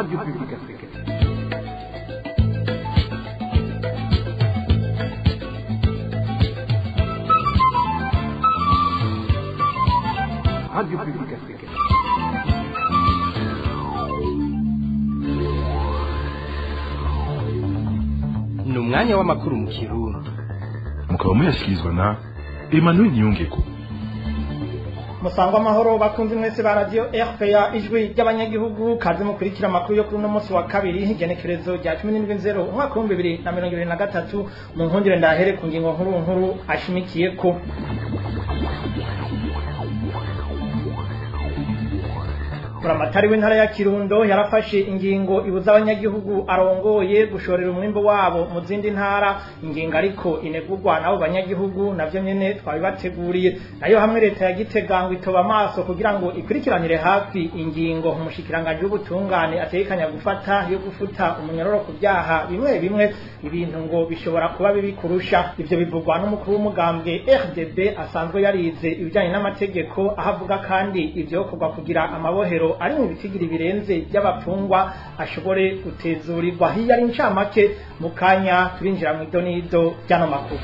Radio Publique Africaine. Radio Publique Africaine. Ni umwanya w'amakuru mu Kirundi. Mukaba muyashyikirizwa na Emmanuel Niyongeko. Musangwa amahoro bakunzi mwese ba radio RPA, ijwi ry'abanyagihugu. Kaze mukurikira amakuru yo kuri uno munsi wa kabiri, igenekerezo rya 17 umwaka wa 2023. Mu nkundire ndahere ku ngingo nkuru nkuru ashimikiye ko Buramatari w'intara ya Kirundo yarafashe ingingo ibuza abanyagihugu arongoye gushorera umwimbo wabo mu zindi ntara, ingingo ariko inegurwa nabo banyagihugu, navyo nyene twabibateguriye. Nayo hamwe leta ya Gitega ngo itoba amaso kugira ngo ikurikiranire hafi ingingo umushikiranganji w'ubutungane ategekanya gufata yo gufuta umunyororo ku vyaha bimwe bimwe, ibintu ngo bishobora kuba bibi kurusha. Ivyo bivugwa n'umukuru w'umugambwe RDB asanzwe yarize ibijanye n'amategeko, aho avuga kandi ivyokorwa kugira amabohero ari mu bitigiri birenze by'abapfungwa ashobore gutezurirwa. Hiya ari incamake, mu kanya turinjira mu idonido ry'ano makuru.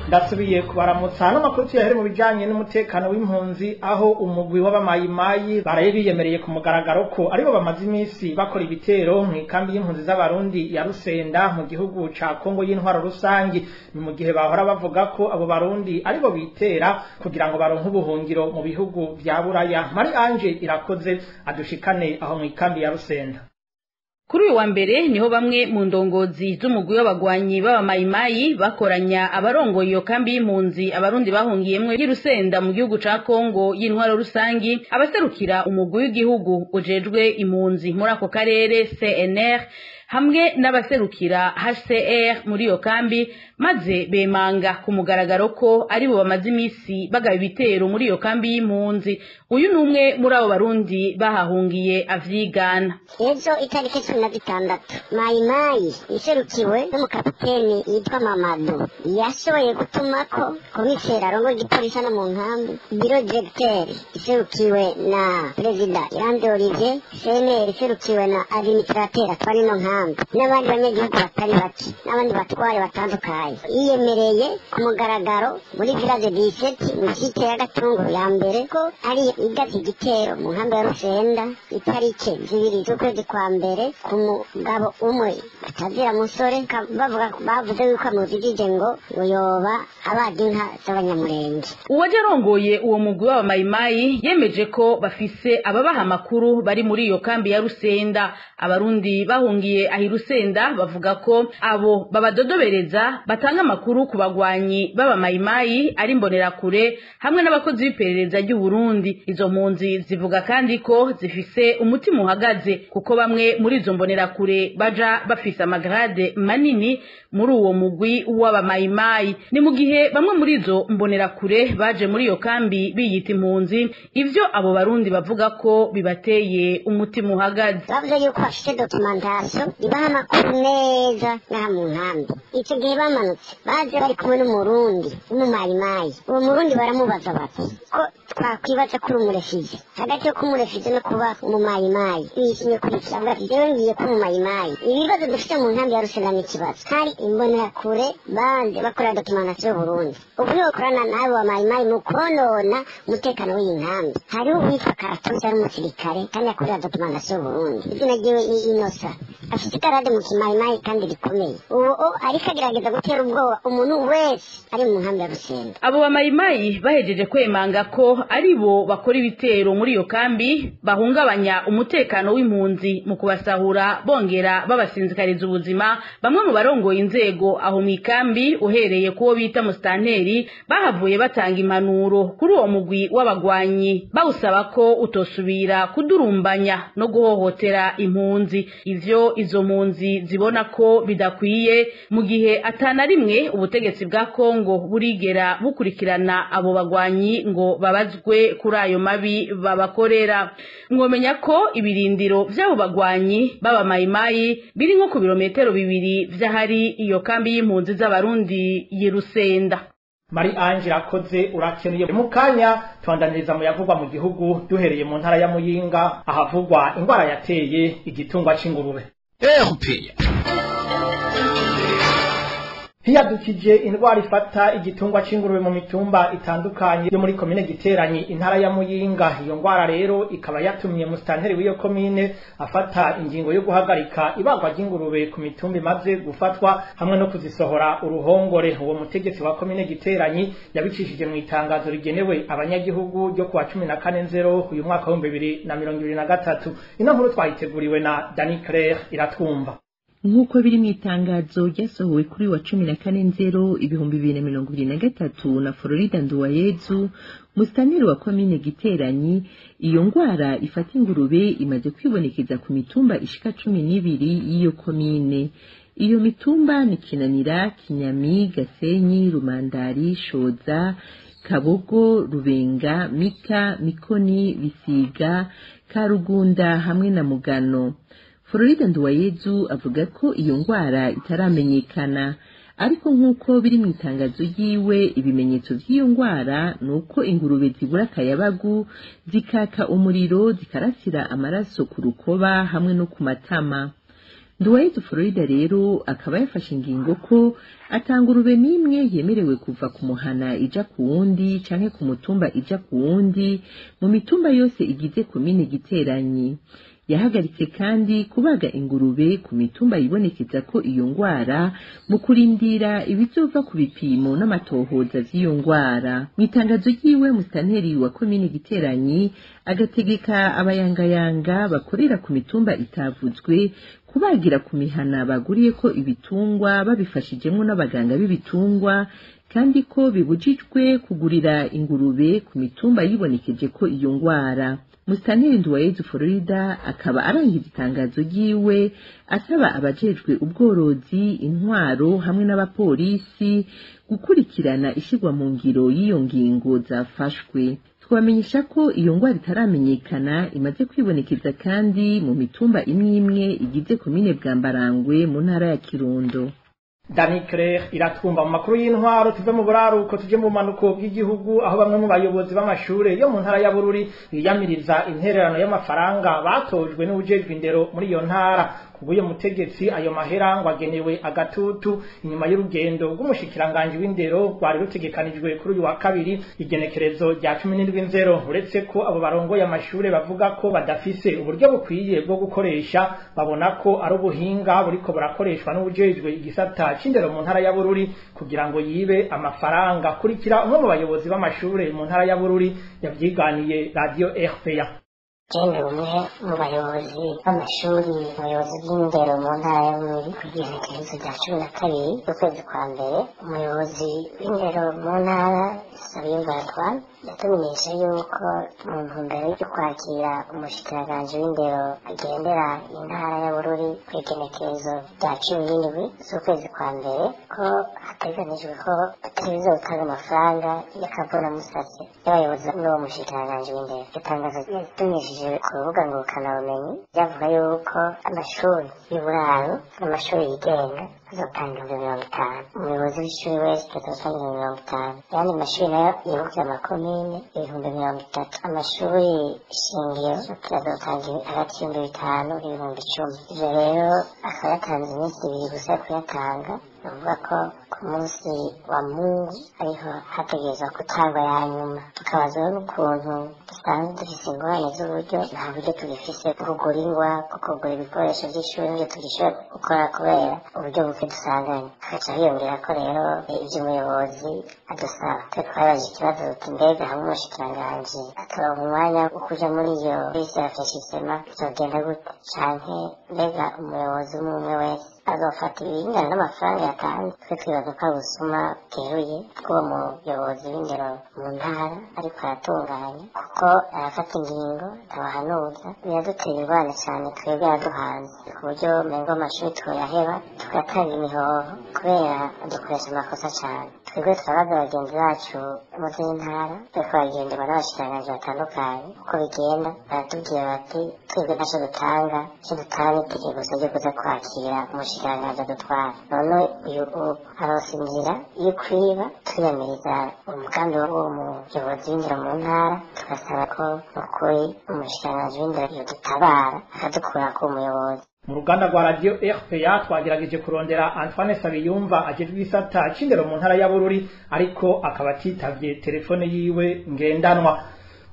Ndasubiye kubaramutsa. Hano makuru tuyahere mu bijanye n'umutekano w'impunzi, aho umugwi w'abamayimayi baraye biyemereye ku mugaragaro ko aribo bamaze iminsi bakora ibitero mu ikambi y'impunzi z'Abarundi ya Rusenda mu gihugu ca Kongo y'intwaro rusangi. Ni mu gihe bahora bavuga ko abo Barundi aribo bitera kugira ngo baronke ubuhungiro mu bihugu vya Buraya. Marie Ange Irakoze adushikane aho mu ikambi ya Rusenda. Kuri uyu wa mbere niho bamwe mu ndongozi z'umugwi w'abagwanyi b'abamayimayi bakoranya abarongoye iyo kambi y'impunzi Abarundi bahungiyemwo y'Irusenda mu gihugu ca Kongo y'intwaro rusangi, abaserukira umugwi w'igihugu ujejwe impunzi muri ako karere CNR hamwe n'abaserukira HCR muri iyo kambi, maze bemanga ku mugaragaro ko aribo bamaze imisi bagaba ibitero muri iyo kambi y'impunzi. Uyu ni umwe muri abo Barundi bahahungiye avyigana. Ejo itariki 16, Mayimayi iserukiwe n'umukapiteni yitwa Mamadu yashoboye gutumako komiseri arongoye igipolisi hano mu nkambi, bureau directeur iserukiwe na perezida Iranzi Olivier, CNR iserukiwe na administrateur atwara ino nkambi, n'abandi banyagihugu batari bake n'abandi batware batandukanye. Yiyemereye ku mugaragaro muri village 17 mu site ya Gatunguru ya mbere ko ari igavye igitero mu nkambi ya Rusenda itariki 2 z'ukwezi kwa mbere ku mugabo umwe batazira musore, bavuga bavuze yuko amuzigije ngo yoba abaga inka z'Abanyamurenge. Uwaje arongoye uwo mugwi w'abamayimayi yemeje ko bafise ababaha amakuru bari muri iyo kambi ya Rusenda. Abarundi bahungiye ahi Rusenda bavuga ko abo babadodobereza batanga amakuru ku bagwanyi b'abamayimayi ari imbonerakure hamwe n'abakozi b'iperereza ry'u Burundi. Izo mpunzi zivuga kandi ko zifise umutima uhagaze kuko bamwe muri izo mbonerakure baja bafise amagrade manini muri uwo mugwi w'abamayimayi. Ni mu gihe bamwe muri izo mbonerakure baje muri iyo kambi biyita impunzi, ivyo abo Barundi bavuga ko bibateye umutima uhagaze. Bavuze yuko bafise documentation ibaha amakuru neza ngaha mu nkambi. Ico gihe bamanutse baje bari kumwe n'Umurundi w'umumayimayi. Uwo Murundi baramubaza bati ko twakwibaza kuri umurefize, hagati yo kumurefize no kuba umumayimayi wishimye kurikira? Avuga ati jewe ngiye kuba umumayimayi. Ibibazo dufite mu nkambi ya Rusenda ni ikibazo hari imbonerakure banje bakorera documentation y'Uburundi, ubu nibo bakorana n'abo bamayimayi mu konona umutekano w'iyi nkambi. Hariho uwitwa Karatuza ari umusirikare kandi akorera documentation y'Uburundi, izina ryiwe ni Inosa, afite ikarade mu kimayimayi kandi rikomeye. Ubu ariko agerageza gutera ubwoba umuntu wese ari mu nkambi ya Rusenda. Abo bamayimayi bahejeje kwemanga ko aribo bakora ibitero muri iyo kambi bahungabanya umutekano w'impunzi mu kubasahura bongera babasinzikariza ubuzima. Bamwe mu barongoye inzego aho mu ikambi, uhereye kuwo bita musitanteri, bahavuye batanga impanuro kuri uwo mugwi w'abagwanyi bawusaba ko utosubira kudurumbanya no guhohotera impunzi. Ivyo izo mpunzi zibona ko bidakwiye mu gihe atana rimwe ubutegetsi bwa Kongo burigera bukurikirana abo bagwanyi ngo babazwe kuri ayo mabi babakorera. Mwomenya ko ibirindiro vy'abo bagwanyi b'abamayimayi biri nko ku birometero 2 vy'ahari iyo kambi y'impunzi z'Abarundi y'Irusenda. Marie Ange Irakoze, urakenuye. Mu kanya tubandaniriza mu yavugwa mu gihugu, duhereye mu ntara ya Muyinga ahavugwa ingwara yateye igitungwa c'ingurube. RPA. Hiyadukije indwara ifata igitungwa c'ingurube mu mitumba itandukanye yo muri komine Giteranyi, intara ya Muyinga. Iyo ngwara rero ikaba yatumye musitanteri w'iyo komine afata ingingo yo guhagarika ibagwa ry'ingurube ku mitumba imaze gufatwa hamwe no kuzisohora uruhongore. Uwo mutegetsi wa komine Giteranyi yabicishije mu itangazo rigenewe abanyagihugu ryo kuwa 14.0 uyu mwaka wa 2023. Ino nkuru twayiteguriwe na Dani Claire Iratwumva. Nk'uko biri mu itangazo ryasohowe kuri wa 14.0.2023 na Florida Nduwayezu, musitanteri wa komine Giteranyi, iyo ngwara ifata ingurube imaze kwibonekeza ku mitumba ishika 12 y'iyo komine. Iyo mitumba ni Kinanira, Kinyami, Gasenyi, Rumandari, Shoza, Kabogo, Rubenga, Mika, Mikoni, Bisiga, Karugunda hamwe na Mugano. Florida Nduwayezu avuga ko iyo ngwara itaramenyekana, ariko nk'uko biri mu itangazo ryiwe, ibimenyetso vy'iyo ngwara ni uko ingurube zibura akayabagu, zikaka umuriro, zikarasira amaraso ku rukoba hamwe no ku matama. Nduwayezu Florida rero akaba yafashe ingingo ko atangurube n'imwe yemerewe kuva ku muhana ija ku wundi canke ku mutumba ija ku wundi mu mitumba yose igize komine Giteranyi. Yahagaritse kandi kubaga ingurube ku mitumba yibonekeza ko iyo ngwara mu kurindira ibizova ku bipimo n'amatohoza vy'iyo ngwara. Mu itangazo ryiwe, musitanteri wa komine Giteranyi agategeka abayangayanga bakorera ku mitumba itavuzwe kubagira ku mihana baguriyeko ibitungwa babifashijemwo n'abaganga b'ibitungwa, kandi ko bibujijwe kugurira ingurube ku mitumba yibonekeje ko iyo ngwara. Musitanteri Nduwayezu Florida akaba arangiza itangazo ryiwe asaba abajejwe ubworozi, intwaro hamwe n'abapolisi gukurikirana ishirwa mu ngiro y'iyo ngingo zafashwe. Twabamenyesha ko iyo ngwara itaramenyekana imaze kwibonekeza kandi mu mitumba imwe imwe igize komine Bwambarangwe mu ntara ya Kirundo. Dani Claire Iratwumva. Mu makuru y'intwaro, tuve mu buraruko tuje mu bumanuko bw'igihugu, aho bamwe mu bayobozi b'amashure yo mu ntara ya Bururi biyamiriza intererano y'amafaranga batojwe n'uwujejwe indero muri iyo ntara. Kubw'uyo mutegetsi, ayo mahera ngo agenewe agatutu inyuma y'urugendo rw'umushikiranganji w'indero rwari rutegekanijwe kuri uyu wa kabiri, igenekerezo rya 17.0. Uretse ko abo barongoye amashure bavuga ko badafise uburyo bukwiye bwo gukoresha, babona ko ari ubuhinga buriko burakoreshwa n'uwujejwe igisata c'indero mu ntara ya Bururi kugira ngo yibe amafaranga. Kurikira umwe mu bayobozi b'amashure mu ntara ya Bururi yavyiganiye Radio RPA. Jenda umwe mu bayobozi b'amashuri, umuyobozi bw'indero mu ntara ya Bururi, ku igenekerezo rya 12 z'ukwezi kwa mbere, umuyobozi w'indero mu ntara Sabiyumva Antoine yatumenyesha yuko mu ntumbero yo kwakira umushikiranganji w'indero agendera intara ya Bururi ku igenekerezo rya 17 z'ukwezi kwa mbere, ko hateganijwe ko bategerezwa gutanga amafaranga y'akavunamusase y'abayobozi n'uwo mushikiranganji w'indero. Iryo tangazo yatumenyesheje ku rubuga ngurukanabumenyi ryavuga yuko amashuri y'uburaro n'amashuri yigenga azotanga 50,000, umuyobozi w'ishuri wese azotanga 50,000, ayandi mashuri nayo yibukira amakomine 30,000, amashuri shingiro azotanga hagati y'5,000 n'10,000. Ivyo rero akaba yatanze iminsi 2 gusa yo kuyatanga, ni ukuvuga ko ku munsi wa Mungu ariho hategerezwa gutangwa ya nyuma. Tukabaza rero n'ukuntu dusanzwe dufise ingorane z'uburyo, nta buryo tugifise bwo kugura ingwa, bwo kugura ibikoresho vy'ishuri, nivyo tugishobora gukora kubera uburyo buke dusanganye. Hagaca hiyongera ko rero ivyo umuyobozi adusaba. Twe twabaje ikibazo tuti mbega hamwe umushikiranganji atoronka umwanya wo kuja muri iyo bisi ya feshisema bizogenda gute, canke mbega umuyobozi umwe umwe wese azofata ibingana n'amafaranga yatanze? Twe twibaza ko ari ubusuma bweruye bw'uwo muyobozi w'indero mu ntara ariko aratunganya, kuko arafata ingingo atabahanuza. Biradutera ingorane cane, twebwe araduhanze ku buryo umengo amashuri twoyaheba tugatanga imihoho kubera dukoresha amakosa cane. Twebwe turabaza bagenzi bacu mu zindi ntara bariko baragenderwa n'abashikiranganji batandukanye uko bigenda, baratubwira bati twebwe ntaco dutanga, ico dutanga n'itike gusa ryo kuza kwakira umushikiranganji adutwara. None uyu aronse inzira yo kwiba. Twiyamiriza umugambi w'uwo muyobozi w'indero mu ntara, tugasaba ko ukuri umushikiranganji w'indero yodutabara akadukura ku muyobozi. Mu ruganda rwa radio RPA twagerageje kurondera Antoine Sabiyumva ajejwe igisata c'indero mu ntara ya Bururi, ariko akaba atitavye telefone yiwe ngendanwa.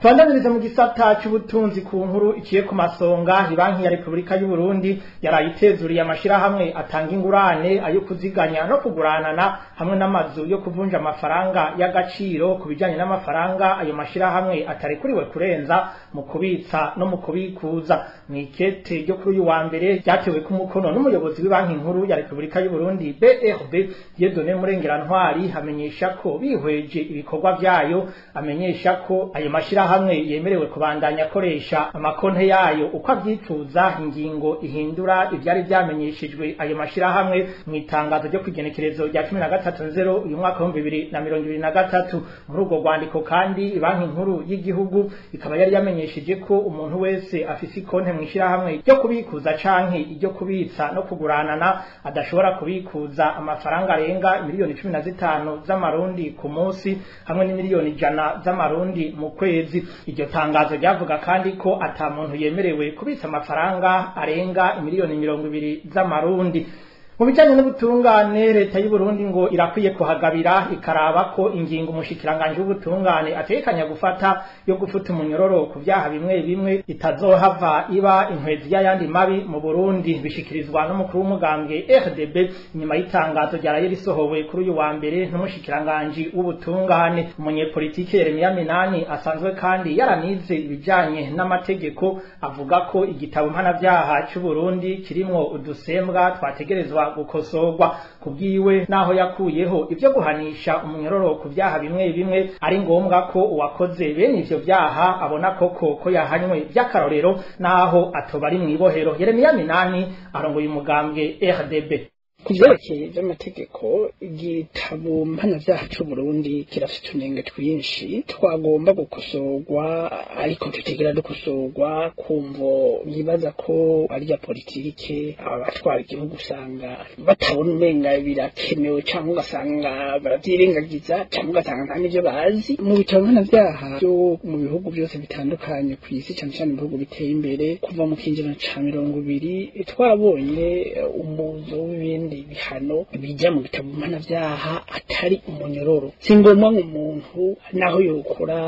Twandaniriza mu gisata c'ubutunzi ku nkuru iciye ku masonga. Banki ya Republika y'u Burundi yarayitezuriye amashirahamwe atanga ingurane ayo kuziganya no kuguranana hamwe n'amazu yo kuvunja amafaranga y'agaciro ku bijanye n'amafaranga ayo mashirahamwe atarekuriwe kurenza mu kubitsa no mu kubikuza. Mw'ikete ryo kuri uyu wa mbere ryatewe ku mukono n'umuyobozi w'ibanki nkuru ya Republika y'u Burundi BRB Dieudonné Murengerantwari, amenyesha ko bihweje ibikorwa vyayo, amenyesha ko ayo mashirahamwe yemerewe kubandanya akoresha amakonte yayo uko avyipfuza. Ingingo ihindura ivyari vyamenyeshejwe ayo mashirahamwe mu itangazo ryo kwigenekerezo rya 13.0 uyu mwaka wa 2023. Muri urwo rwandiko kandi banki nkuru y'igihugu ikaba yari yamenyesheje ko umuntu wese afise ikonte mu ishirahamwe ryo kubikuza canke iryo kubitsa no kuguranana adashobora kubikuza amafaranga arenga miliyoni 15 z'amarundi ku munsi hamwe n'imiliyoni 100 z'amarundi mu kwezi. Iryo tangazo ryavuga kandi ko ata muntu yemerewe kubitsa amafaranga arenga miliyoni 20 z'amarundi. Mu bijanye n'ubutungane, leta y'u Burundi ngo irakwiye kuhagabira ikaraba ko ingingo umushikiranganje w'ubutungane atekanya gufata yo gufuta umunyororo ku vyaha bimwe bimwe itazohava iba inkwezi y'ayandi mabi mu Burundi. Bishikirizwa n'umukuru w'umugambwe RDB nyuma y'itangazo ryaraye risohowe kuri uyu wa mbere n'umushikiranganje w'ubutungane. Umunyepolitike Yeremiya Minani asanzwe kandi yaranize ibijanye n'amategeko avuga ko igitabo mpanavyaha c'u Burundi kirimwo udusembwa twategerezwa gukosorwa. Kubwiwe, naho yakuyeho ivyo guhanisha umunyororo ku vyaha bimwe bimwe, ari ngombwa ko uwakoze bene ivyo vyaha abona koko ko yahanywe vy'akarorero naho atoba ari mw'ibohero. Yeremiya Minani arongoye umugambwe RDB. Ku vyerekeye vy'amategeko, igitabo mpanavyaha c'Uburundi kirafite utunenge twinshi twagomba gukosorwa, ariko tutigera dukosorwa kumvo yibaza ko ari ya politike. Abatwara igihugu usanga batabona umenga birakenewe, cyangwa ugasanga baravyirengagiza, cyangwa ugasanga nta n'ivyo bazi. Mu bitabo mpanavyaha byo mu bihugu byose bitandukanye kw'isi, cyane cyane ibihugu biteye imbere, kuva mu kinjana ca 20 twarabonye umuzo w'ibindi bihano bijya mu bitabo mpanavyaha atari umunyororo. Si ngombwa ngo umuntu naho yokora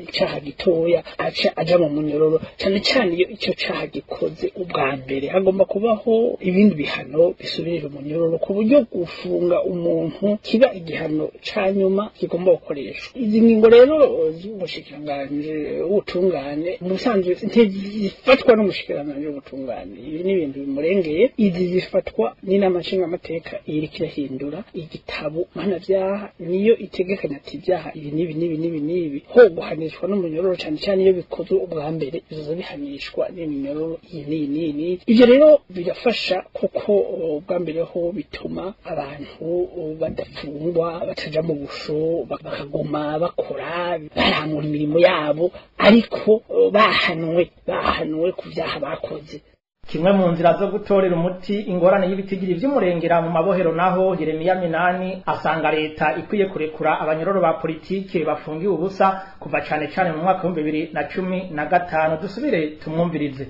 icaha gitoya aca aja mu munyororo, cyane cyane iyo icyo caha gikoze ubwa mbere. Hagomba kubaho ibindi bihano bisubirira umunyororo, ku buryo gufunga umuntu kiba igihano ca nyuma kigomba gukoreshwa. Izi ngingo rero z'umushikiranganji w'ubutungane mu busanzwe ntizifatwa n'umushikiranganji w'ubutungane, ibi ni ibintu bimurengeye. Izi zifatwa n'inama nshingamateka iriko irahindura igitabo mpanavyaha, niyo itegekanya ati ibyaha ibi n'ibi n'ibi n'ibi n'ibi ho guhanishwa n'umunyororo, cyane cyane iyo bikozwe ubwa mbere bizoza bihanishwa n'iminyororo iyi n'iyi n'iyi n'iyi. Ivyo rero birafasha kuko ubwa mbere ho bituma abantu badafungwa, bataja mu busho, bakaguma bakora baramura imirimo yabo, ariko bahanwe ku vyaha bakoze. Kimwe mu nzira zo gutorera umuti ingorane y'ibitigiri vy'umurengera mu mabohero naho, Yeremiya Minani asanga leta ikwiye kurekura abanyororo ba politike bafungiwe ubusa kuva cane cane mu mwaka wa 2015. Dusubire tumwumvirize.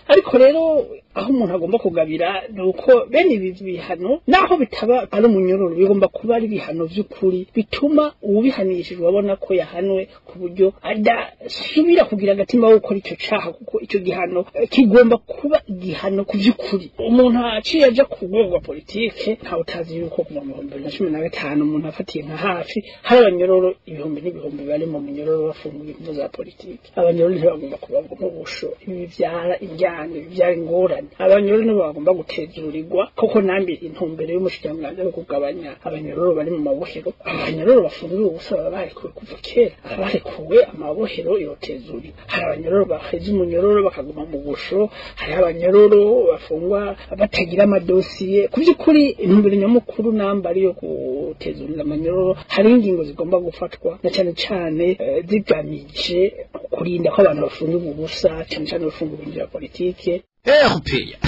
Ariko rero aho umuntu agomba kugabira ni uko bene ibi bihano, naho bitaba ari umunyororo, bigomba kuba ari ibihano vy'ukuri bituma uwubihanishijwe abona ko yahanwe, ku buryo adasubira kugira agatima ko gukora ico caha, kuko ico gihano kigomba kuba igihano ku vy'ukuri. Umuntu aciye aja ku rwego rwa politike, ntawe utazi yuko kuva mu 2015 umuntu afatiye nka hafi hari abanyororo ibihumbi n'ibihumbi bari mu munyororo bafunguye imvo za politike. Abanyororo ntibagomba kuba mu busho, ibi bivyara injyane, bivyara ingorane. Abanyororo nibo bagomba gutezurirwa koko. Nambi intumbero y'umushikiranganji yo kugabanya abanyororo bari mu mabohero, abanyororo bafungiwe ubusa baba barekuwe kuva kera, abarekuwe amabohero yotezurira. Hari abanyororo baheze umunyororo bakaguma mu busho, hari abanyororo bafungwa batagira amadosiye. Ku by'ukuri intumbero nyamukuru namba ariyo gutezurira abanyororo, hari ingingo zigomba gufatwa na cyane cyane zigamije kurinda ko abantu bafungiwe ubusa, cyane cyane bafungiwe inzira ya politike. RPA.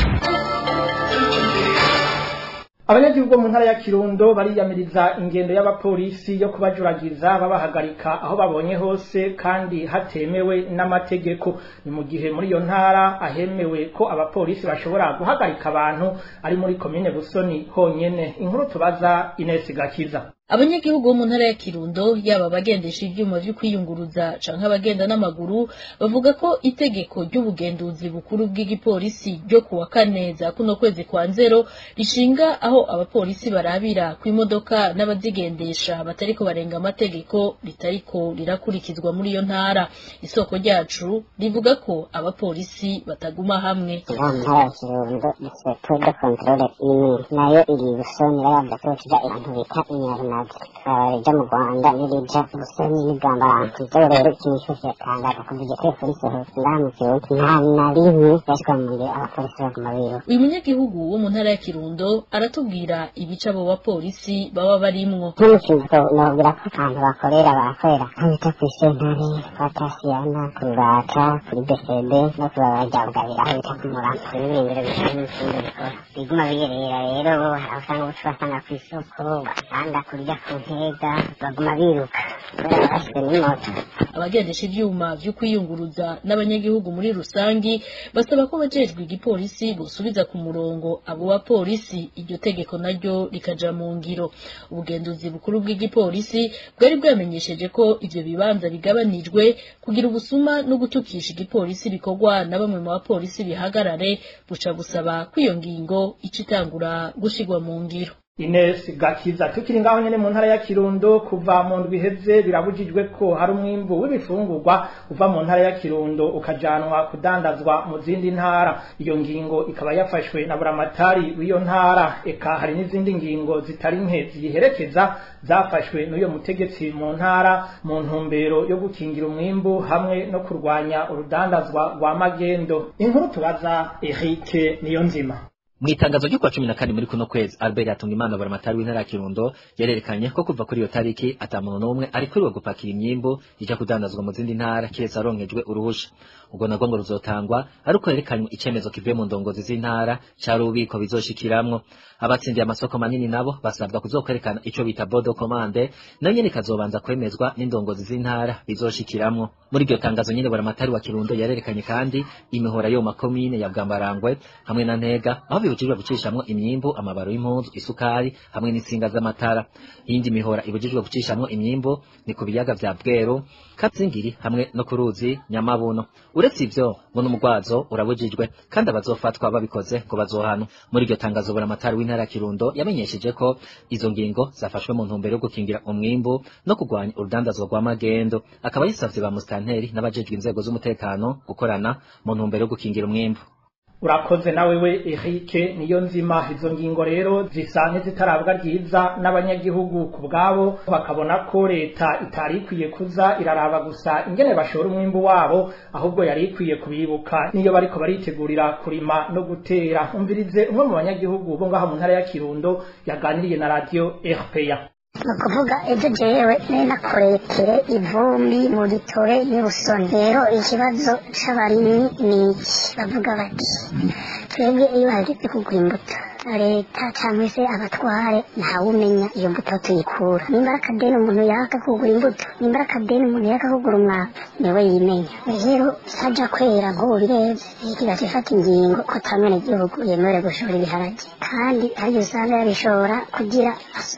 Abanyagihugu mu ntara ya Kirundo bariyamiriza ingendo y'abapolisi yo kubajuragiza babahagarika aho babonye hose kandi hatemewe n'amategeko. Ni mu gihe muri iyo ntara ahemewe ko abapolisi bashobora guhagarika abantu ari muri komine Busoni honyene. Inkuru tubaza Ines Gakiza. Abanyagihugu bo mu ntara ya Kirundo, yaba abagendesha ivyuma vyo kwiyunguruza canke abagenda n'amaguru, bavuga ko itegeko ry'ubugenduzi bukuru bw'igipolisi ryo kuwa kane za kuno kwezi kwa nzero rishinga aho abapolisi barabira ku imodoka n'abazigendesha batariko barenga amategeko ritariko rirakurikizwa muri iyo ntara. Isoko ryacu rivuga ko abapolisi bataguma hamwe. Ngaha mu ntara ya Kirundo dufise point de contrôle imwe, nayo iri Busoni, irabanza kuja ahantu bita Inyarunazi, rija mu Rwanda n'irija Busoni n'Ibwambarangwe. Ivyo rero ikintu cyose kiratangaje kuva iryo tegeko risohotse ngaha mu Kirundo nta na rimwe yashika mu ngiro, abapolisi baguma biruka. Uyu munyagihugu wo mu ntara ya Kirundo aratubwira ibice abo bapolisi baba barimwo. Nko mu Kirundo nobwira ko ahantu bakorera, barakorera aho bita kw'isentare, kwa Tasiyana, ku Rurata, kuri BCD no ku ibarabara rya Bugabira aho bita ku Murama. N'ibirindiro bikora n'ibindi bikora biguma biyerera. Rero bo hari aho usanga uca ubasanga kw'isoko, basanga kurya ku ntega, baguma biruka kubera bafise n'imoto. Abagendesha ivyuma vyo kwiyunguruza n'abanyagihugu muri rusangi basaba ko abajejwe igipolisi bosubiza ku murongo abo bapolisi, iryo tegeko naryo rikaja mu ngiro. Ubugenduzi bukuru bw'igipolisi bwari bwamenyesheje ko ivyo bibanza bigabanijwe kugira ubusuma no gutukisha igipolisi bikorwa na bamwe mu bapolisi bihagarare, buca busaba ko iyo ngingo ica itangura gushirwa mu ngiro. Ines Gakiza. Tukiri ngaho nyene mu ntara ya Kirundo, kuva mu ndwi iheze birabujijwe ko hari umwimbu w'ibifungurwa uva mu ntara ya Kirundo ukajanwa kudandazwa mu zindi ntara. Iyo ngingo ikaba yafashwe na buramatari w'iyo ntara. Eka hari n'izindi ngingo zitari nke ziyiherekeza zafashwe n'uyo mutegetsi mu ntara mu ntumbero yo gukingira umwimbu hamwe no kurwanya urudandazwa rwa magendo. Inkuru tubaza Eric Niyonzima. Mw'itangazo ryo kuwa 14 muri kuno kwezi, Albert Hatungimana, buramatari w'intara ya Kirundo, yarerekanye ko kuva kuri iyo tariki ata muntu n'umwe arikuriwe gupakira imyimbu ija kudandazwa mu zindi ntara kiretse aronkejwe uruhusha. Ubwo nagwo ngo ruzotangwa ariko herekanywe icemezo kivuye mu ndongozi z'intara cari ububiko bizoshikiramwo. Abatsindiye amasoko manini nabo basabwa kuzokwerekana ico bita bon de commande, nayo nyene ikazobanza kwemezwa n'indongozi z'intara bizoshikiramwo. Muri iryo tangazo nyene, buramatari wa Kirundo yarerekanye kandi imihora yo makomine ya Bwambarangwe hamwe na Ntega aho bibujijwe gucishamwo imyimbu, amabaro y'impuzu, isukari hamwe n'insinga z'amatara. Iyindi mihora ibujijwe gucishamwo imyimbu ni ku biyaga vya Bweru, Katsingiri hamwe no ku ruzi Nyamabuno. Uretse ivyo ngo n'umugwazo urabujijwe, kandi abazofatwa babikoze ngo bazohanwa. Muri iryo tangazo, buramatari w'intara ya Kirundo yamenyesheje ko izo ngingo zafashwe mu ntumbero yo gukingira umwimbu no kurwanya urudandazwa rw'amagendo, akaba yisavye ba musitanteri n'abajejwe inzego z'umutekano gukorana mu ntumbero yo gukingira umwimbu. Urakoze nawe we Eric Niyonzima. Izo ngingo rero zisa nk'izitarabwa ryiza n'abanyagihugu. Ku bwabo bakabona ko leta itari ikwiye kuza iraraba gusa ingene bashora umwimbu wabo, ahubwo yari ikwiye kubibuka niyo bariko baritegurira kurima no gutera. Umvirize umwe mu banyagihugu bo ngaho mu ntara ya Kirundo yaganiriye na radio RPA. Ni ukuvuga ejo jewe nari nakoreye kere ivumbi mu gitore n'Ibusoni. Rero ikibazo c'abarimyi ni iki? Bavuga bati twebwe iyo hageze kugura imbuto, leta cyangwa se abatware ntawumenya iyo mbuto tuyikura. Nimba ari akadeni umuntu yaka kugura imbuto, nimba ari akadeni umuntu yaka kugura umwavu, niwe yimenya. Rero haja kwera nk'ubu bireze, kigaca ifata ingingo ko ata mwenegihugu yemerewe gushora ibiharage, kandi hari usanga yabishora kugira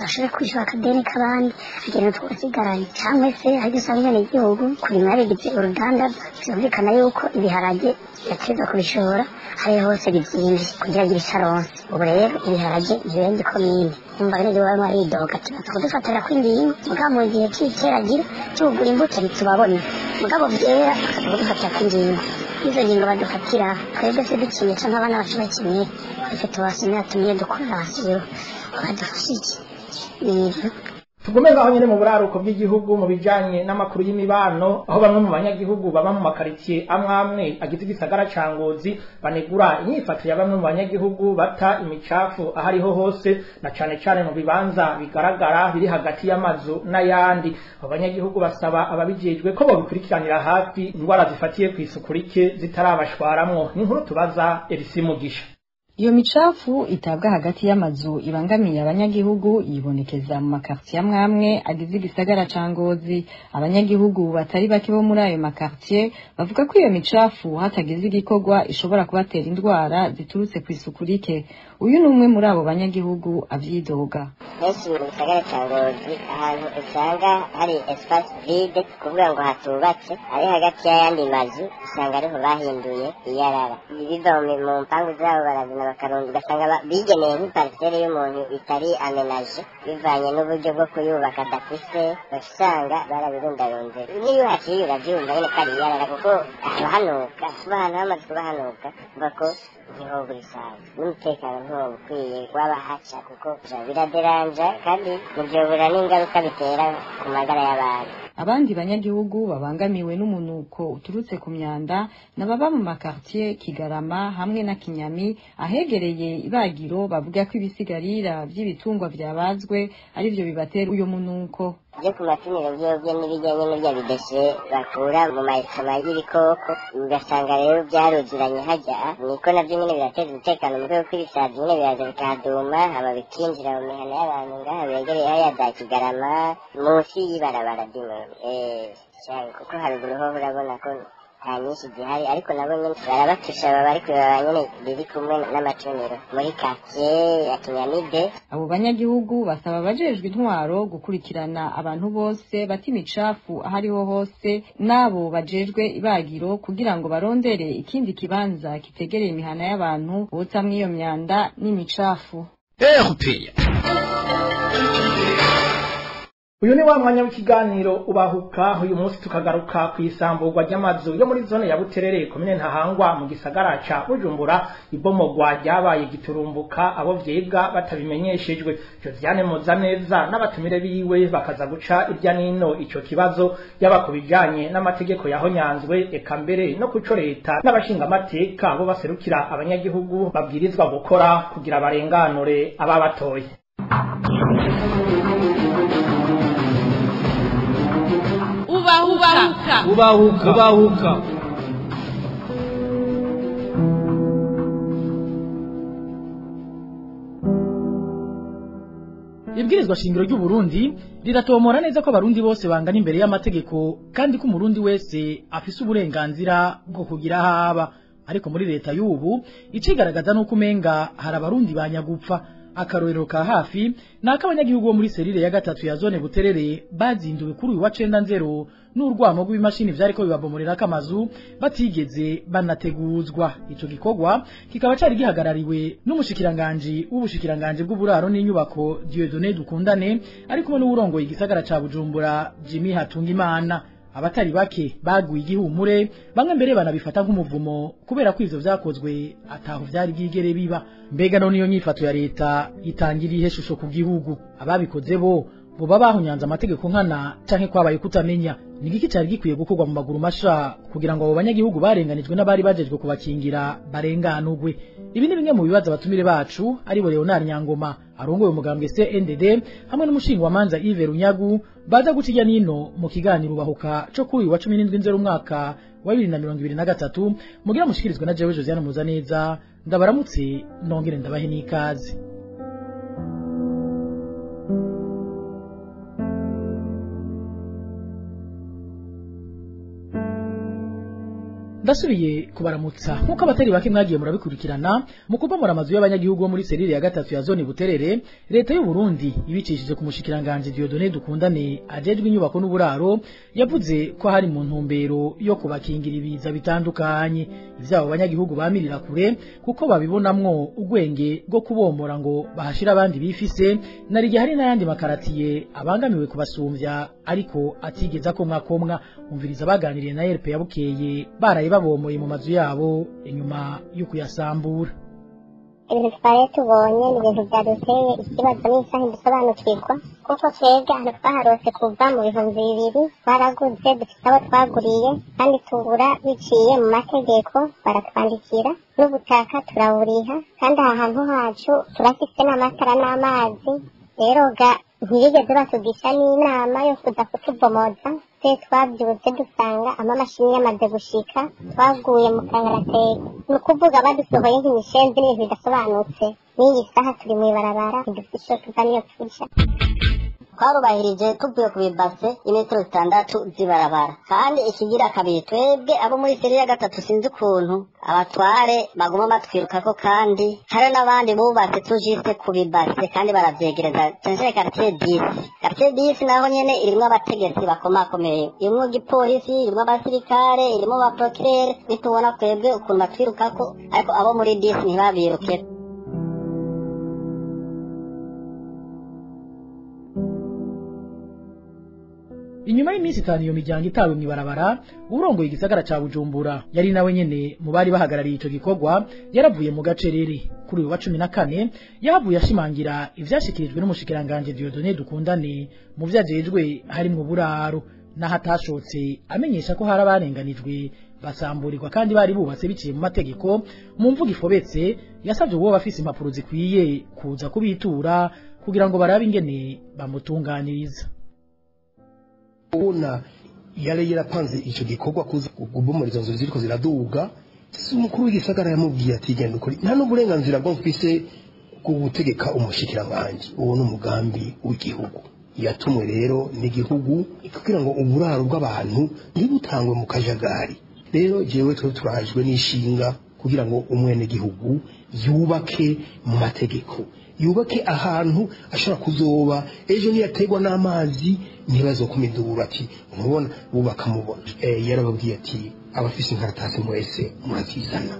ashobore kwishura akadeni k'abandi agenda utwo asigaranye, cyangwa se hari usanga umwenegihugu kurima yabigize urudandazwa. Byumvikana yuko ibiharage yategerezwa kubishora hariho hose bizimvye kugira agire ico aronse. Ubu rero ibiharage ntibirenze ikomine. Umva bene gihugu barimo baridoga ati baza kudufatira kw'ingingo, mugabo mu gihe c'iteragira c'ukugura imbuto ntitubabona, mugabo vyera bakaza kudufatira kw'ingingo. Izo ngingo badufatira twebwe se dukinye canke abana bacu bakinye, twese tubasomera tumye dukora rasiyo badufasha iki n'ivyo. Tugume ngaho nyene mu buraruko bw'igihugu mu bijanye n'amakuru y'imibano, aho bamwe mu banyagihugu baba mu makaritsiye amwe amwe agize igisagara ca Ngozi banegura inyifato ya bamwe mu banyagihugu bata imicafu aho ariho hose, na cane cane mu bibanza bigaragara biri hagati y'amazu n'ayandi. Abo banyagihugu basaba ababijejwe ko bobikurikiranira hafi indwara zifatiye kw'isuku rike zitarabashwaramwo. N'inkuru tubaza Elisi Mugisha. Iyo micafu itabwa hagati y'amazu ibangamiye abanyagihugu yibonekeza mu makartier amwamwe agize igisagara ca Ngozi. Abanyagihugu batari bake bo muri ayo makartier bavuga ko iyo micafu hatagize igikorwa ishobora kubatera indwara ziturutse ku isuku rike. Uyu ni umwe muri abo banyagihugu avyidoga. Henshi mu gisagara ca Ngozi ahantu usanga hari espace vide, kuvuga ngo hatubatse ari hagati y'ayandi mazu, usanga ariho bahinduye iyarara. Ibiva mu mpangu zabo barazana bakarunda, ugasanga bigeneye nk'ipariseri y'umuntu itari amenaje bivanye n'uburyo bwo kuyubaka adafise, usanga barabirundarunze. Niyo uhaciye uravyumva nyene ko ari iyarara, kuko hanuka kuba ahantu hamaze kuba hanuka, kuva ko ntihobura isazi n'umutekano ntiwoba ukwiye w'abahaca, kuko biraderanja kandi ntivyobura n'ingaruka bitera ku magara y'abantu. Abandi banyagihugu babangamiwe n'umunuko uturutse ku myanda n'ababa mu makartier Kigarama hamwe na Kinyami ahegereye ibagiro, bavuga ko ibisigarira vy'ibitungwa vyabazwe arivyo bibatera uyo munuko. Byo ku matuniro vyovyo n'ibijyanye n'ibya bideshe bakura mu mayisoma y'ibikoko, ugasanga rero byaruzuranye hajya, niko navyo nyene birateza umutekano mu rwego rw'ibisazi nyene biraza bikahaduma, hama bikinjira mu mihana y'abantu ngaha begereye hariya za Kigarama munsi y'ibarabara dimo kuko haruguru ho urabona ko nta nyinshi zihari, ariko nabo nyene barabatusha baba ariko baba nyene biri kumwe n'amacuniro muri quartier ya Kinyamide. Abo banyagihugu basaba abajejwe intwaro gukurikirana abantu bose bata imicafu ahariho hose n'abo bajejwe ibagiro kugira ngo barondere ikindi kibanza kitegereye imihana y'abantu botamwo iyo myanda n'imicafu. Uyu ni wa mwanya w'ikiganiro ubahuka. Uyu munsi tukagaruka ku isamburwa ry'amazu yo muri zone ya Buterere, komine Ntahangwa mu gisagara ca Bujumbura. Ibomogwa ryabaye giturumbuka abo vyibwa batabimenyeshejwe. Josiane Muzaneza n'abatumire biwe bakaza guca irya nino ico kibazo, yaba ku bijanye n'amategeko yahonyanzwe, eka mbere no kuco leta n'abashingamateka bo baserukira abanyagihugu babwirizwa gukora kugira barenganure ababatoye. Ubahuka. Ubahuka. Ubahuka. Ibwirizwa shingiro ry'u Burundi riratomora neza ko abarundi bose bangana imbere y'amategeko, kandi ko umurundi wese afise uburenganzira bwo kugira haba. Ariko muri leta y'ubu icigaragaza nuko umenga hari abarundi banyagupfa. Akarorero ka hafi naka abanyagihugu bo muri serire ya gatatu ya zone Buterere bazinduwe kuri uyu wa 90 n'urwamo rw'ibimashini vyariko bibabomorera kamazu batigeze banateguzwa. Ico gikorwa kikaba cari gihagarariwe n'umushikiranganje w'ubushikiranganje bw'uburaro n'inyubako Dieudonné Dukundane, ari kumwe n'uwurongoye igisagara ca Bujumbura Jimmy Hatungimana. Abatari bake baguye igihumure, bamwe mbere banabifata nk'umuvumo kubera ko ivyo vyakozwe ataho vyari bwigere biba. Mbega none iyo nyifato ya leta itangira ihe shusho ku gihugu? Ababikoze bo boba bahunyanze amategeko nkana canke kwabaye kutamenya? Ni igiki cari gikwiye gukorwa mu maguru masha kugira ngo abo banyagihugu barenganijwe n'abari bajejwe kubakingira barenganurwe? Ibi ni bimwe mu bibazo abatumire bacu ari bo Leonard Nyangoma arongoye umugambwe CNDD hamwe n'umushinga wa manza Yves Runyagu baza gucijya nino mu kiganiro bahuka co kuri wa 17 nzero umwaka wa 2023, mugira mushikirizwe na jewe Josiane Muzaneza. Ndabaramutse nongere ndabahe n'ikaze. Ndasubiye kubaramutsa nkuko abatari bake mwagiye murabikurikirana mu kubomora amazu y'abanyagihugu bo muri serire ya gatatu ya zone Buterere. Leta y'u Burundi ibicishije ku mushikiranganje Dieudonné Dukundane ajejwe inyubako n'uburaro yavuze ko hari mu ntumbero yo kubakingira ibiza bitandukanye. Ivyabo abanyagihugu bamirira kure kuko babibonamwo ugwenge bwo kubomora ngo bahashira abandi bifise, nari hari n'ayandi makaratiye abangamiwe kubasumvya ariko atigeza ko mwakomwa. Umviriza baganiriye na RP ya Bukeye baraye babomoye mu mazu yabo inyuma yo kuyasambura. Ibintu twari tubonye ni ibintu byaduteye ikibazo n'isaha ntidusobanukirwa, kuko twebwe ahantu twaharose kuva mu 2000 twaraguze, dufite abo twaguriye kandi tugura biciye mu mategeko, baratwandikira n'ubutaka turaburiha, kandi aha hantu hacu turafise n'amatara n'amazi. Rero ga Ntibigeze batugisha n'inama yo kuza kutubomoza. Twe twabyutse dusanga amamashini yamaze gushika, twaguye mu kangaratete. Ni ukuvuga badusohoye nk'imishenzi n'ibintu bidasobanutse. N'iyi saha turi mw'ibarabara, ntidufite ico tuva n'iyo tuja. Twarubahirije tuvuye ku bibase imetero 6 z'ibarabara. Kandi ikigira kabiri, twebwe abo muri seri ya 3 sinzi ukuntu abatware baguma batwirukako, kandi hari n'abandi bubatse tujiste ku bibase kandi baravyegereza. Cyane quartier 10, quartier 10 naho nyene irimwo abategetsi bakomakomeye, irimwo igipolisi, irimwo abasirikare, irimwo abaprokirere. Nitubona twebwe ukuntu batwirukako, ariko abo muri 10 ntibabiruke. Inyuma y'iminsi 5 iyo miryango itawe mw'ibarabara, urongoye igisagara ca Bujumbura yari nawe nyene mu bari bahagarariye ico gikorwa yaravuye mu gacerere. Kuri uyu wa 14 yahavuye ashimangira ivyashikirijwe n'umushikiranganje Dieudonné Dukundane mu vyajejwe harimwo uburaro, naho atashotse amenyesha ko hari abarenganijwe basamburirwa kandi bari bubatse biciye mu mategeko. Mu mvugo ifobetse yasavye uwo bafise impapuro zikwiye kuza kubitura kugira ngo barabe ingene bamutunganiriza. Ubona yari yarapanze icyo gikorwa kuza kubomora izo nzu ziriko ziraduga, umukuru w'igisagara yamubwiye ati genda ukuri, nta n'uburenganzira bwo mfise bwo gutegeka umushikiranganje. Uwo ni umugambi w'igihugu yatumwe rero n'igihugu kugira ngo uburaro bw'abantu ntibutangwe mu kajagari. Rero jewe twe turajwe n'ishinga kugira ngo umwenegihugu yubake mu mategeko, yubake ahantu ashobora kuzoba ejo niyategwa n'amazi ntibazokumidura ati ntubona bubaka mubona. Yarababwiye ati abafise inkaratasi mwese murazizana.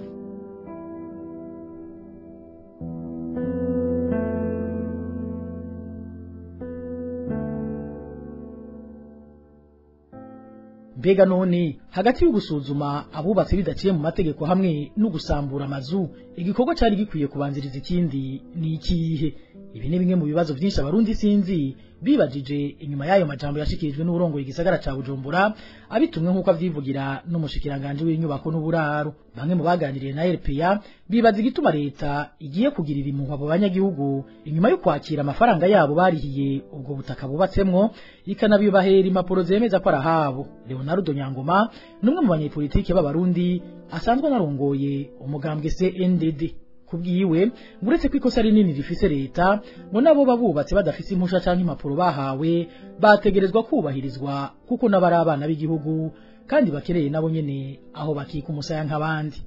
Mbega none hagati yo gusuzuma abubatse bidaciye mu mategeko hamwe no gusambura amazu, igikorwa cari gikwiye kubanziriza ikindi ni ikihe? Ibi ni bimwe mu bibazo byinshi abarundi sinzi bibajije inyuma y'ayo majambo yashikirijwe n'urongoye igisagara ca Bujumbura, abitumwe nk'uko avyivugira n'umushikiranganje w'inyubako n'uburaro. Bamwe mu baganiriye na RPA bibaza igituma leta igiye kugirira impuhwe abo banyagihugu inyuma yo kwakira amafaranga yabo barihiye ubwo butaka bubatsemwo, ikanabibahera impapuro zemeza ko arahabo. Leonardo Nyangoma numwe mu banyepolitike b'abarundi asanzwe anarongoye umugambwe CNDD. Kubwiwe nguretse ko ikosa rinini rifise leta, ngo nabo babubatse badafise impusha canke impapuro bahawe bategerezwa kubahirizwa, kuko n'abari abana b'igihugu kandi bakereye nabo nyene aho bakika umusaya nk'abandi.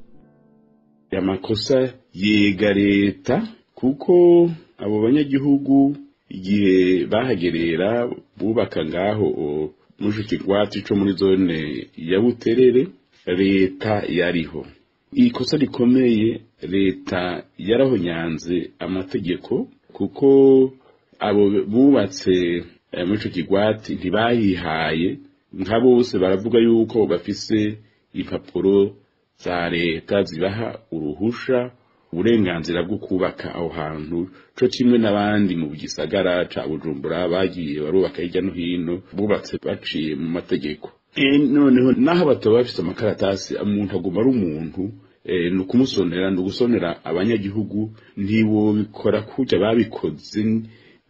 Amakosa yega leta, kuko abo banyagihugu igihe bahagerera bubaka ngaho muri kigwati co muri zone ya Buterere, leta yariho. Ikosa rikomeye leta yarahonyanze amategeko, kuko abo bubatse muri ico kigwati ntibayihaye nka bose. Baravuga yuko bafise impapuro za leta zibaha uruhusha uburenganzira bwo kubaka aho hantu, co kimwe n'abandi mu gisagara ca Bujumbura bagiye barubaka hirya no hino bubatse baciye mu mategeko. Noneho naho bataba bafise amakaratasi, umuntu aguma ari umuntu. Ni ukumusonera, ni ugusonera abanyagihugu. Ntibobikora kurya babikoze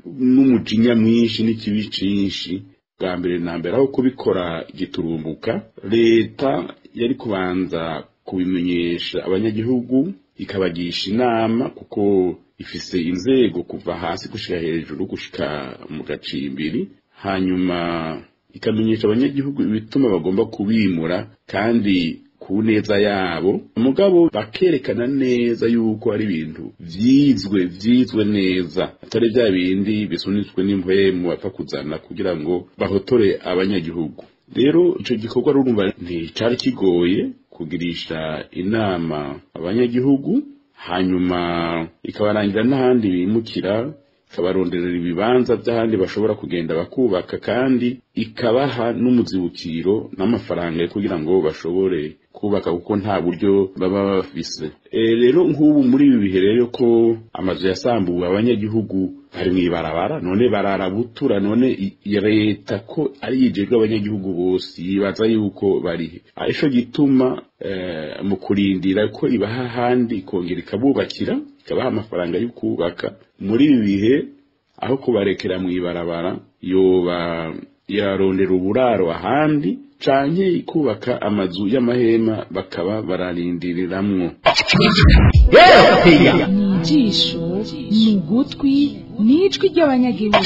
n'umujinya mwinshi n'ikibi cinshi. Bwa mbere na mbere aho kubikora giturumbuka, leta yari kubanza kubimenyesha abanyagihugu, ikabagisha inama, kuko ifise inzego kuva hasi gushika hejuru gushika mu gacimbiri, hanyuma ikamenyesha abanyagihugu ibituma bagomba kubimura kandi ku neza yabo, mugabo bakerekana neza yuko ari ibintu vyizwe neza, atari bya bindi bisunitswe n'impwemu bapfa kuzana kugira ngo bahotore abanyagihugu. Rero ico gikorwa rurumva nticari kigoye kugirisha inama abanyagihugu, hanyuma ikabarangira n'ahandi bimukira, ikabaronderera ibibanza by'ahandi bashobora kugenda bakubaka, kandi ikabaha n'umuzibukiro n'amafaranga kugira ngo bashobore kubaka, kuko nta buryo baba bafise. Rero nk'ubu muri ibi bihe rero ko amazu yasambuwe, abanyagihugu bari mw'ibarabara, none bararabutura. None leta ko ari yijejwe abanyagihugu bose, yibaza yuko barihe? Ico gituma mu kurindira ko ibaha ahandi ikongera ikabubakira, ikabaha amafaranga yo kubaka muri ibi bihe, Aho kubarekera mw'ibarabara, yoba irarondera uburaro ahandi canke ikubaka amazu y'amahema bakaba bararindiriramwo. Ni ijisho, ni ugutwi, ni ijwi ry'abanyagihugu.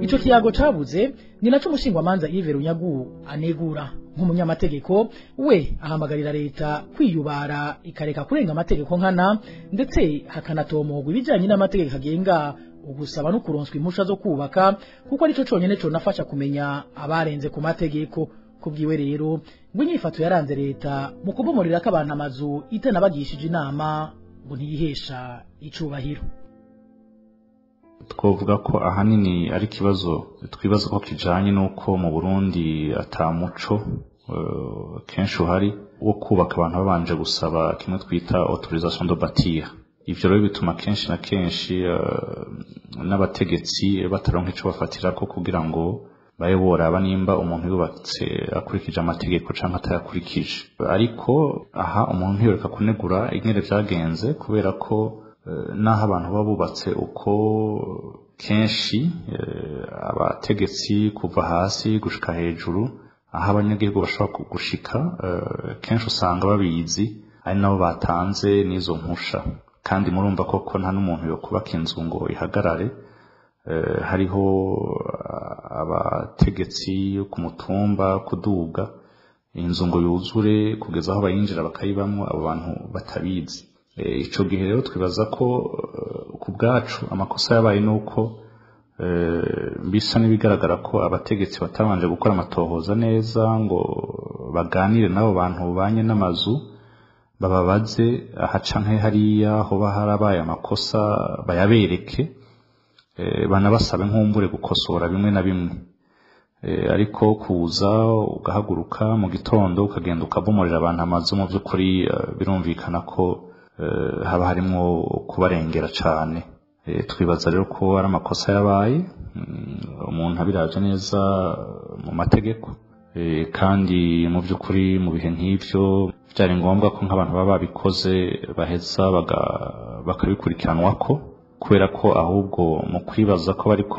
Ico kiyago cabuze ni naco umushingwamanza Yves Runyagu anegura. Nk'umunyamategeko we ahamagarira leta kwiyubara ikareka kurenga amategeko nkana, ndetse hakanatomogwa ibijanye n'amategeko agenga ugusaba no kuronswa impusha zo kubaka, kuko arico conyene conafasha kumenya abarenze ku mategeko. Kubwiwe rero ngo inyifato yaranze leta mu kubomorera ko abantu amazu itanabagishije inama ngo ntiyihesha icubahiro. Twovuga ko ahanini ari ikibazo twibaza ko kijanye n'uko mu Burundi ata muco kenshi uhari wo kubaka abantu babanje gusaba kimwe twita autorisation de bâtir. Ivyo rero bituma kenshi na kenshi n'abategetsi bataronka ico bafatirako kugira ngo babe boraba nimba umuntu yubatse akurikije amategeko canke atayakurikije. Ariko aha umuntu ntiyoreka kunegura ingene vyagenze, kubera ko naho abantu baba bubatse uko kenshi abategetsi kuva hasi gushika hejuru aho abanyagihugu bashobora gushika, kenshi usanga babizi ari nabo batanze n'izo mpusha. Kandi murumva koko nta n'umuntu yo kubaka inzu ngo ihagarare, hariho abategetsi ku mutumba kuduga inzu ngo yuzure kugeza aho bayinjira bakayibamwo abo bantu batabizi. Ico gihe rero twibaza ko ku bwacu amakosa yabaye nuko bisa n'ibigaragara ko abategetsi batabanje gukora amatohoza neza ngo baganire n'abo bantu banye n'amazu, bababaze aha canke hariya hoba harabaye amakosa, bayabereke, banabasabe nkumbure gukosora bimwe na bimwe. Ariko kuza ugahaguruka mu gitondo ukagenda ukabomorera abantu amazu, mu by'ukuri birumvikana ko haba harimo kubarengera cane. Twibaza rero ko ari amakosa yabaye, umuntu abiravye neza mu mategeko, kandi mu by'ukuri mu bihe nk'ivyo byari ngombwa ko nk'abantu baba babikoze baheza bakabikurikiranwako, kubera ko ahubwo mu kwibaza ko bariko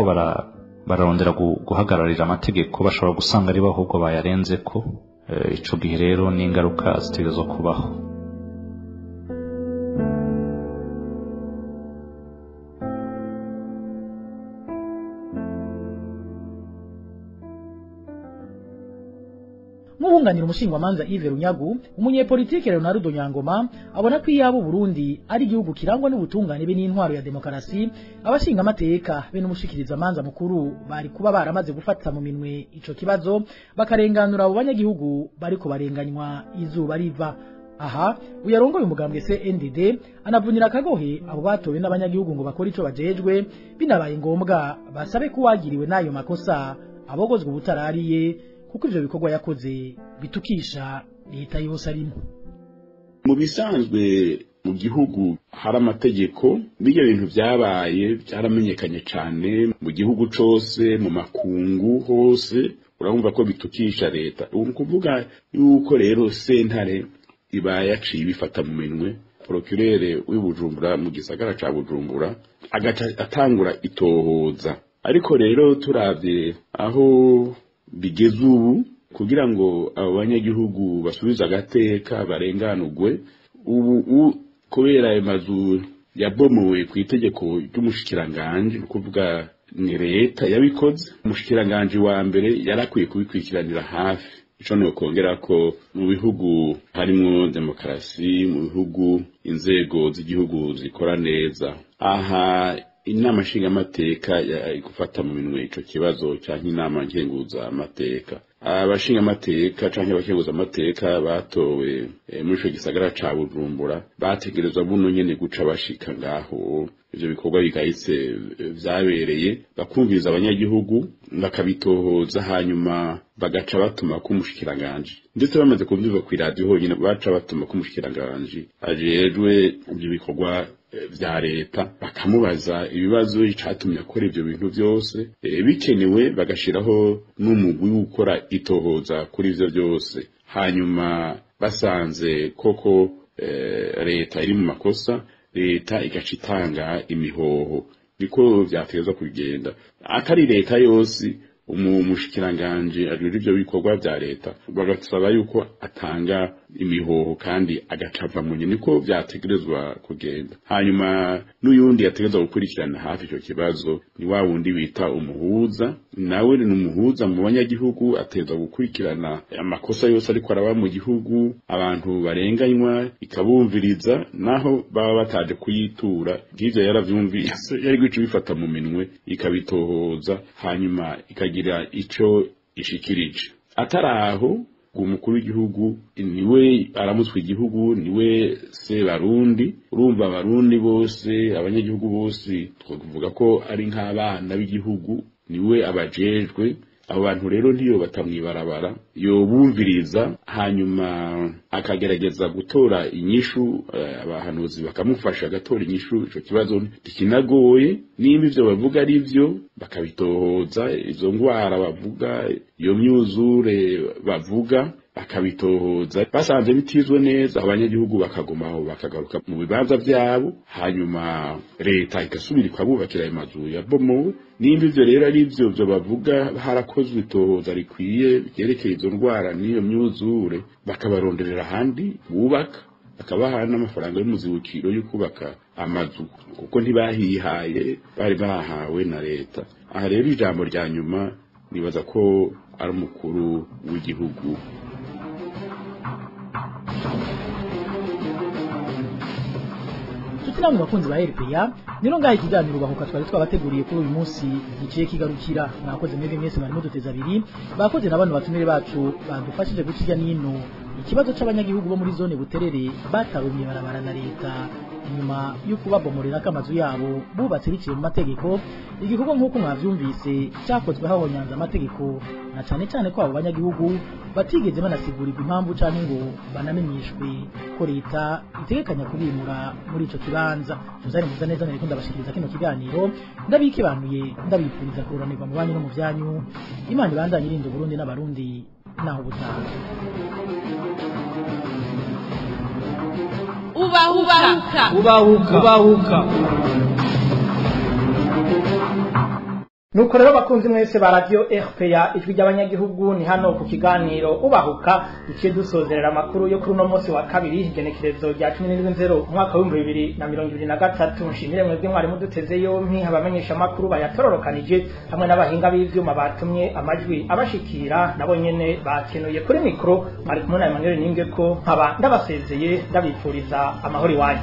bararondera guhagararira amategeko bashobora gusanga ari bo ahubwo bayarenzeko. Ico gihe rero n'ingaruka zitegerezwa kubaho. Nk'uwunganira umushingwamanza Yves Runyagu, umunyepolitike Leonardo Nyangoma abona ko iyaba Burundi ari igihugu kirangwa n'ubutungane be n'intwaro ya demokarasi, abashinga amateka be n'umushikiriza manza mukuru bari kuba baramaze gufata mu minwe ico kibazo, bakarenganura abo banyagihugu bariko barenganywa izuba riva. Aha uyarongoye umugambwe CNDD anavunira akagohe abo batowe n'abanyagihugu ngo bakore ico bajejwe, binabaye ngombwa basabe ko wagiriwe n'ayo makosa abogozwe ubutarariye, kuko ivyo bikorwa yakoze bitukisha leta yose arimo. Mu bisanzwe mu gihugu hari amategeko, bijya bintu byabaye byaramenyekanye cane mu gihugu cose, mu makungu hose, urumva ko bitukisha leta. Ubu kuvuga yuko rero sentare iba yaciye ibifata mu minwe, procureur w'i Bujumbura mu gisagara ca Bujumbura agaca atangura itohoza. Ariko rero turavye aho bigeze ubu, kugira ngo abo banyagihugu basubize agateka barenganurwe, ubu kubera ayo mazu yabomowe ku itegeko ry'umushikiranganji, ni ukuvuga ni leta yabikoze, umushikiranganji wa mbere yarakwiye kubikurikiranira hafi. Ico nokongera ko mu bihugu harimwo demokarasi, mu bihugu inzego z'igihugu zikora neza, aha inama nshingamateka gufata mu minwe ico kibazo canke inama nkenguzamateka. Abashingamateka canke abakenguzamateka batowe muri ico gisagara ca Bujumbura bategerezwa buno nyene guca bashika ngaho ivyo bikorwa bigahise vyabereye, bakumviriza abanyagihugu bakabitohoza, hanyuma bagaca batuma ko umushikiranganji, ndetse bamaze kuvyumva kw'iradiyo honyine baca batuma ko umushikiranganji ajejwe ivyo bikorwa vya leta, bakamubaza ibibazo icatumye akora ivyo bintu vyose, bikenewe bagashiraho n'umugwi w'ukora itohoza kuri ivyo vyose. Hanyuma basanze koko leta iri mu makosa, Leta igaca itanga imihoho. Niko vyategerezwa kugenda. Atari leta yose, umushikiranganje ajejwe ivyo bikorwa vya leta bagasaba yuko atanga imihoho kandi agacava mu nyene, niko vyategerezwa kugenda. Hanyuma n'uyundi yategerezwa gukurikirana hafi ico kibazo ni wa wundi bita umuhuza, nawe ni umuhuza mu banyagihugu, ategerezwa gukurikirana amakosa yose ariko araba mu gihugu, abantu barenganywa ikabumviriza naho baba bataje kuyitura. Nk'ivyo yaravyumvise, yari guca ibifata mu minwe ikabitohoza, hanyuma ikagira ico ishikirije. Ataraho umukuru w'igihugu niwe aramutswe igihugu, niwe se barundi. Urumva abarundi bose, abanyagihugu bose twakuvuga ko ari nk'abana b'igihugu, niwe abajejwe. Abo bantu rero ntiyo batamwibarabara, yobumviriza hanyuma akagerageza gutora inyishu, abahanuzi bakamufasha agatora inyishu. Ico kibazo ntikinagoye, nimba ivyo bavuga ari vyo bakabitohoza, izo ngwara bavuga, iyo myuzure bavuga bakabitohoza, basanze bitizwe neza abanyagihugu bakagumaho bakagaruka mu bibanza vyabo, hanyuma leta igasubira ikabubakira ayo mazu yabomowe. Nimba ivyo rero ari vyo vyo bavuga harakozwe itohoza rikwiye ryerekeye izo ndwara n'iyo myuzure, bakabaronderera ahandi bubaka, bakabaha n'amafaranga y'umuzibukiro yo kubaka amazu, kuko ntibahihaye, bari bahawe na leta. Aha rero ijambo rya nyuma nibaza ko ari umukuru w'igihugu. Nshuti namwe bakunzi ba RPA, nino ngaha ikiganiro bahuka twari twabateguriye kuri uyu munsi giciye kigarukira. Mwakoze mwebwe mwese mwari muduteze abiri, bakoze na bano batumire bacu badufashije guca irya nino ikibazo c'abanyagihugu bo muri zone Buterere batawe mw'ibarabara na leta inyuma yo kubabomorera amazu yabo bubatse biciye mu mategeko. Igikorwa nk'uko mwavyumvise cyakozwe hahonyanze amategeko, na cane cane ko abo banyagihugu batigeze banasigurirwa impamvu canke ngo banamenyeshwe ko leta itegekanya kubimura muri ico kibanza. Josane Muzaneza nariko ndabashikiriza kino kiganiro, ndabikibanuye, ndabipfuriza kuroranirwa mu banyu no mu vyanyu. Imana ibandanye irinda Burundi n'abarundi naho ubutaha. Ubahuka ubahuka ubahuka. Nuko rero bakunzi mwese ba radio RPA ijwi ry'abanyagihugu, ni hano ku kiganiro ubahuka duciye dusozerera amakuru yo kuri uno munsi wa kabiri, igenekerezo rya 17 umwaka wa 2023. Nshimire mwebwe mwari muduteze yompi, abamenyesha amakuru bayatororokanije hamwe n'abahinga b'ivyuma batumye amajwi abashikira, nabo nyene bakenuye. Kuri mikro mwari kumwe na Emmanuel Ningeko, nkaba ndabasezeye ndabipfuriza amahoro iwanyu.